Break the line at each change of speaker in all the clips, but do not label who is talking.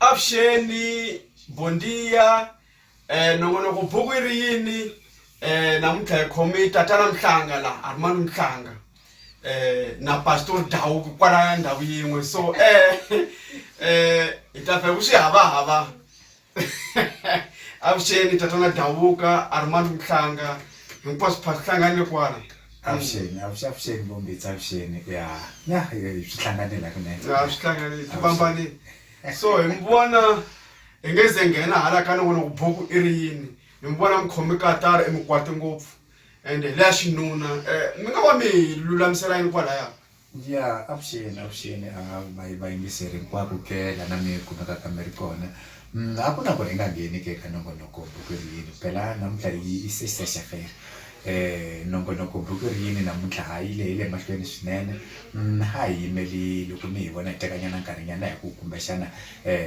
Avuxeni bondiya nongonoko buku yi ri yini namuntlha hi khome tatana Mhlanga la a ri mani Mhlanga na pastor Dawuku kwala ndhawu yin'we so hi ta pfa hi ku swi havahava avuxeni tatana Dawuka a ri mani Mhlanga hinkwaswo pha swi hlanganile kwala.
Avuxeni avuxeni Vombitsi avuxeni ya ya swi hlanganile hakunene.
Ya swi hlanganile swi vambanile. So hi mi vona hi nge ze nghena hala ka nongonoko buku i ri yini hi mi vona mi khome katara i mi kwate ngopfu ende hi leya xinuna mi nga va mi lulamisela yini kwalaya.
Ya avuxeni avuxeni a vayingiseri hinkwako ke la na mi kumekaka mi ri kona a ku na ku hi nga ngheni ke ka nongonoko buku ri yini phela namuntlha yi i sexta-feira nongonoko buku ri yini namuntlha ha yi lehile mahlweni swinene a hi yimeli loko mi hi vona hi teka nyana nkarhi nyana hi ku kumbexana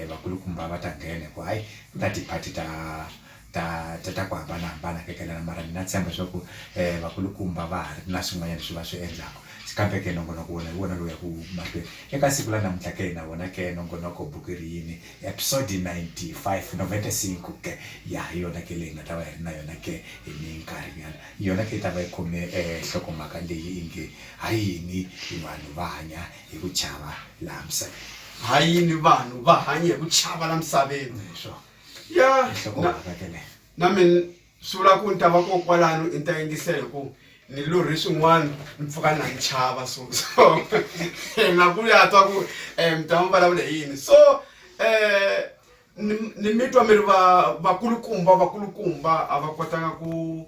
vakulukumba va ta nghena hi ku hayi ku na ti-party ta ta ta ta ku hambanahambana kekelana mara ni na tshemba swa ku vakulukumba va ha ri na swin'wanyana leswi va swi endlaka kambe ke nongonoko wona hi wona lowu ya ku mahlweni eka siku la namuntlha ke na wona ke nongonoko buku ri yini episode 95 95 ke ya hi yona ke leyi nga ta va hi ri na yona ke hi minkarhinyana yona ke yi ta va yi khome nhlokomhaka leyi i nge ha yini vanhu va hanya hi ku chava laha misaveni.
Ha yini vanhu va hanya hi ku chava la misaveni?
Hi swona.
Ya
Nhlokomhaka ke leyo.
Na mina swi vula ku ni ta va kokwalano ni ta yingisela hi ku ni lorhe swin'wana ni pfuka na ni chava so so na ku ya twa ku mi ta mi vulavula hi yini so ni ni mi twa mi ri va vakulukumba vakulukumba a va kotanga ku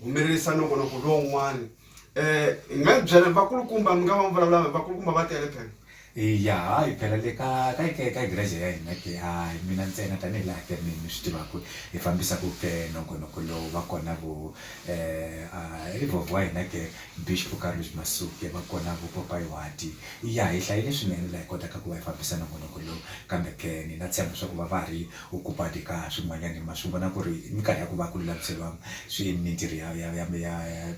humelerisa nongonoko lowun'wani hi nga mi byela vakulukumba mi nga va mi vulavula vakulukumba va tele phela.
Ya hayi phela le ka ka ka ka gereje ya hina ke a hi mina ntsena tanihi laha ke mi mi swi tivaka hi fambisaka ke nongonoko lowu va kona vo i vhovho wa hina ke Bishop Carlos Masuke va kona vo Popayi Wati ya hi hlayile swinene laha hi kotaka ku va hi fambisa nongonoko lowu kambe ke ni na tshemba swa ku va va ha ri occupied ka swin'wanyana ma swi vona ku ri i minkarhi ya ku va ku lulamiseriwa swi mintirho ya ya ya ya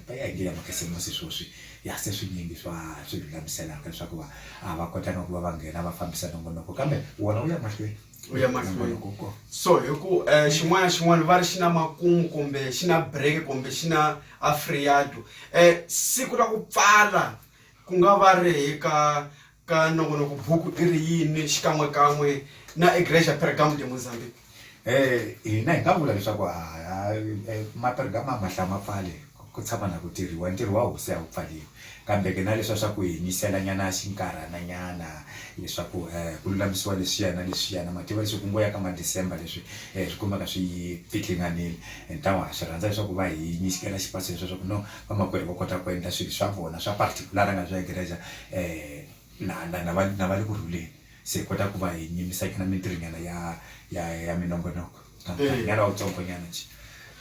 ya ya ya makhisimusi sweswi. Ya se swinyingi swa swi lulamiselaka leswaku va a va kotanga ku va va nghena va fambisa nongonoko kambe wona wu ya mahlweni.
Wu ya mahlweni. So hi ku xin'wana na xin'wana va ri xi na makumu kumbe xi na break kumbe xi na a feriado. Siku ra ku pfala ku nga va ri hi ka ka nongonoko buku i ri yini xikan'wekan'we na Igreja Pergamo de Mozambique?
Hina hi nga vula leswaku mapergama ma hla ma pfali ku tshama na ku tirhiwa ntirho wa hosi a wu pfaliwi kambe ke na leswiya swa ku hi nyisela nyana xinkarhana nyana leswaku ku lulamisiwa leswiya na leswiya na mativa leswi ku ngo ya ka ma December leswi swi kumeka swi pfitlinganile ntamu ha swi rhandza leswaku va hi nyikela xipasi leswiya swa ku no vamakwerhu va kota ku endla swilo swa vona swa particular nga swa igreja na na na va na va le ku rhuleni se hi kota ku va hi nyimisa nyana mintirho nyana ya ya ya minongonoko nyana wutsongo nyana njhe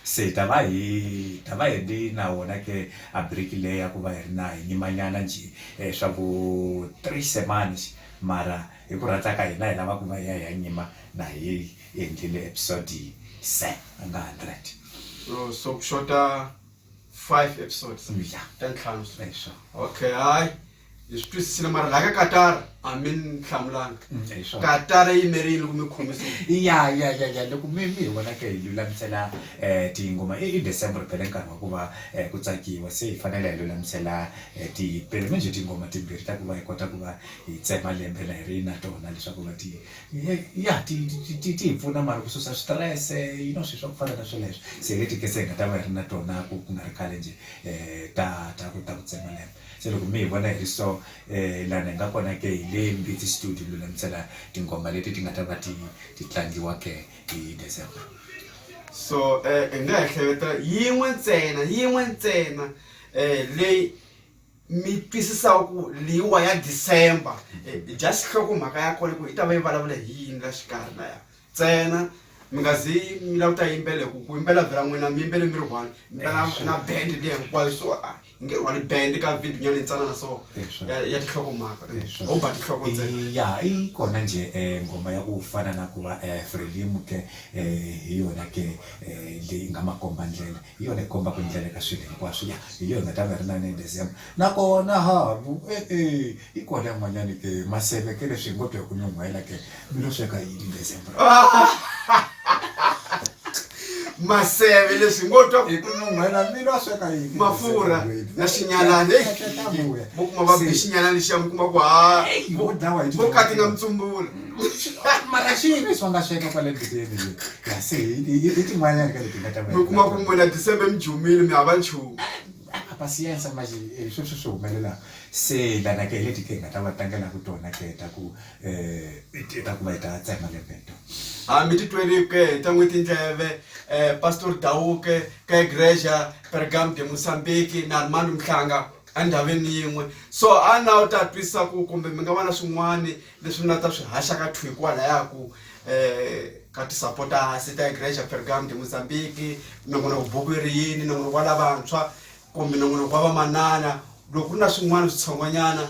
se hi ta va hi ta va hi ri na wona ke a break leyi ya ku va hi ri na hi nyimanyana njhe swa vo three semanes mara hi ku rhandza ka hina hi lava ku va hi ya hi ya nyima na hi endlile episode se a nga hundred.
So so ku xota five episodes
ya
ta ntlhanu
leswo
okay hayi hi swi twisisile mara laha ka katara a mi ni hlamulanga
hi swona
katara yi yimerile loko mi khomisa
ya ya ya ya loko mi mi hi vona ke hi lulamisela tingoma i i December phela nkarhi wa ku va ku tsakiwa se hi fanele hi lulamisela ti phela manjhe tingoma timbirhi ta ku va hi kota ku va hi tsema lembe la hi ri na tona leswaku va ti ya ti ti ti ti hi pfuna mara ku susa switirese you know swilo swa ku fana na swoleswo se hi leti ke se hi nga ta va hi ri na tona ku ku nga ri khale njhe ta ta ku ta ku tsema lembe se loko mi hi vona hi ri so lani hi nga kona ke hi le Mbitsi studio lulamisela tinghoma leti ti nga ta va ti ti tlangiwa ke hi December.
So hi nga ehleketa yin'we ntsena yin'we ntsena leyi mi twisisaka ku leyiwa ya December just nhlokomhaka ya kona ku yi ta va yi vulavula hi yini la xikarhi laya ntsena mi nga zi mi lava ku ta yimbela hi ku ku yimbela vhela n'wina mi yimbele mi ri one mi ta na na band leyi hinkwayo so. Hi nge rhwali band ka video nyana yintsanana so ya tinhlokomhaka ho ba tinhloko
ntsena. Ya i kona njhe nghoma ya ku fana na ku va Frelimo ke hi yona ke leyi nga makomba ndlela hi yona yi kombaka ndlela eka swilo hinkwaswo ya hi yona hi nga ta va hi ri na yona hi December nakona havu e-e yi kona yin'wanyani ke maseve ke leswi hi ngo twa hi ku nyun'hwela ke mi lo sweka yini December.
Maseve leswi hi ngo twa
hi ku nyun'hwela mi lo sweka yini
mafurha na xinyalani mo kuma va bi xinyalani lexiya mi kuma ku ha vo katinga mutsumbula
mara xi leswi va nga sweka kwale ndleleni le ya se i tin'wanyana ka leti nga ta
mi kuma ku n'wina December mi jumile mi hava nchumu.
Pasiensa manje sweswi swi humelelaka se lana ke hi leti ke hi nga ta va tlangelaka tona ke ta ku um ta ku va hi ta tsema lembe to.
Ha mi titweli ke hi ta n'wi tindleve Pastor Dawuke ka Igreja Pergam de Moçambique na Armando Mhlanga endhawini yin'we so a na u ta twisisa ku kumbe mi nga va na swin'wani leswi mi nga ta swi haxa ka thwi kwalaya ku ka ti-supporters ta Igreja Pergam de Moçambique nongonoko buku yi ri yini nongonoko wa lavantshwa kumbe nongonoko wa vamanana loko ku ri na swin'wana switshongonyana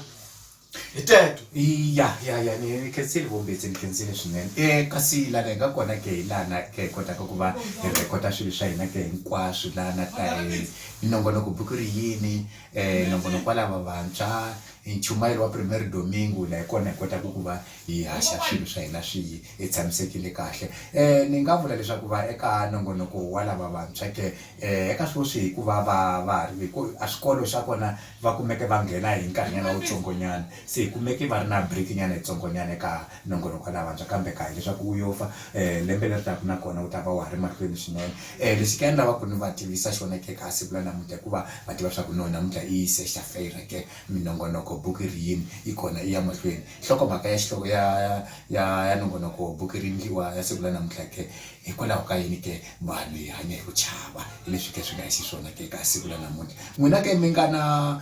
hi teto.
Ya ya ya ni khensile vombedzi ni khensile swinene um kasi lana hi nga kona ke hi lana ke hi kotaka ku va hi rhekhoda swilo swa hina ke hinkwaswo lana ta hi nongonoko buku ri yini um nongonoko wa lava vantshwa nchumayelo wa Primeiro Domingo la hi kona hi kotaka ku va hi haxa swilo swa hina swi tshamisekile kahle ni nga vula leswaku va eka nongonoko wa lava vantshwa ke eka sweswi hikuva va va ha ri a swikolo swa kona va kumeke va nghena hi nkarhinyana wutsongonyana se hi kumeke va ri na break nyana yitsongonyana eka nongonoko wa lavantshwa kambe ka hileswaku wu yo fa lembe leri taka na kona wu ta va wa ha ri mahlweni swinene lexi ke ni lavaka ni va tivisa xona ke ka siku la namuntlha hikuva va tiva swa ku no namuntlha i sexta-feira ke minongonoko buku ri yini yi kona yi ya mahlweni nhlokomhaka ya xihloko ya ya ya nongonoko buku ri endliwa ya siku la namuntlha ke hikwalaho ka yini ke vanhu hi hanya hi ku chava hi leswi ke swi nga hi xiswona ke ka siku la namuntlha n'wina ke mi nga na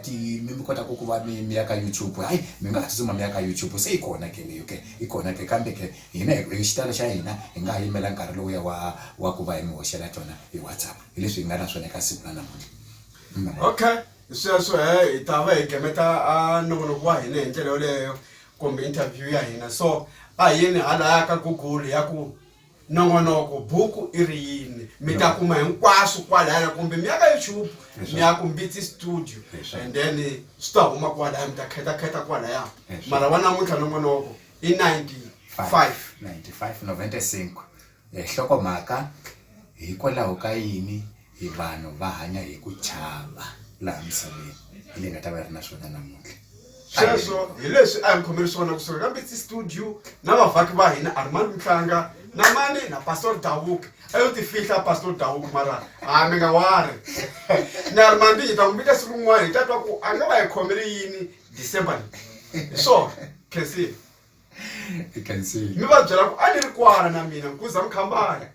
ti mi mi kotaka ku va mi mi ya ka YouTube hayi mi nga ha tsutsuma mi ya ka YouTube se yi kona ke leyo ke yi kona ke kambe ke hina hi xitalo xa hina hi nga ha yimela nkarhi lowuya wa wa ku va hi mi hoxela tona hi WhatsApp hi leswi hi nga na swona eka siku la namuntlha.
Okay sweswo he hi ta va hi gemeta a nongonoko wa hina hi ndlela yoleyo kumbe interview ya hina so a hi yeni halaya ka Google ya ku nongonoko buku i ri yini mi ta kuma hinkwaswo kwalaya kumbe mi ya ka YouTube mi ya ku Mbitsi Studio and then swi ta huma kwalaya mi ta khetakheta kwalaya mara wa namuntlha nongonoko i 95
95 95 nhlokomhaka hikwalaho ka yini hi vanhu va hanya hi ku chava laha misaveni hi leyi nga ta va yi ri na swona namuntlha.
Sweswo hi leswi a hi mi khomele swona kusuka ka Mbitsi Studio na vavhaki va hina Armand Mhlanga na mani na Pastor Dawuke a yo tifihla Pastor Dawuke mara ha mi nga wari na Armand hi ta n'wi vita siku rin'wana hi ta twa ku a nga va hi khomele yini December leyi hi swona khensile
I khensile
mi va byela ku a ni ri kwala na mina nkuza mkhambani.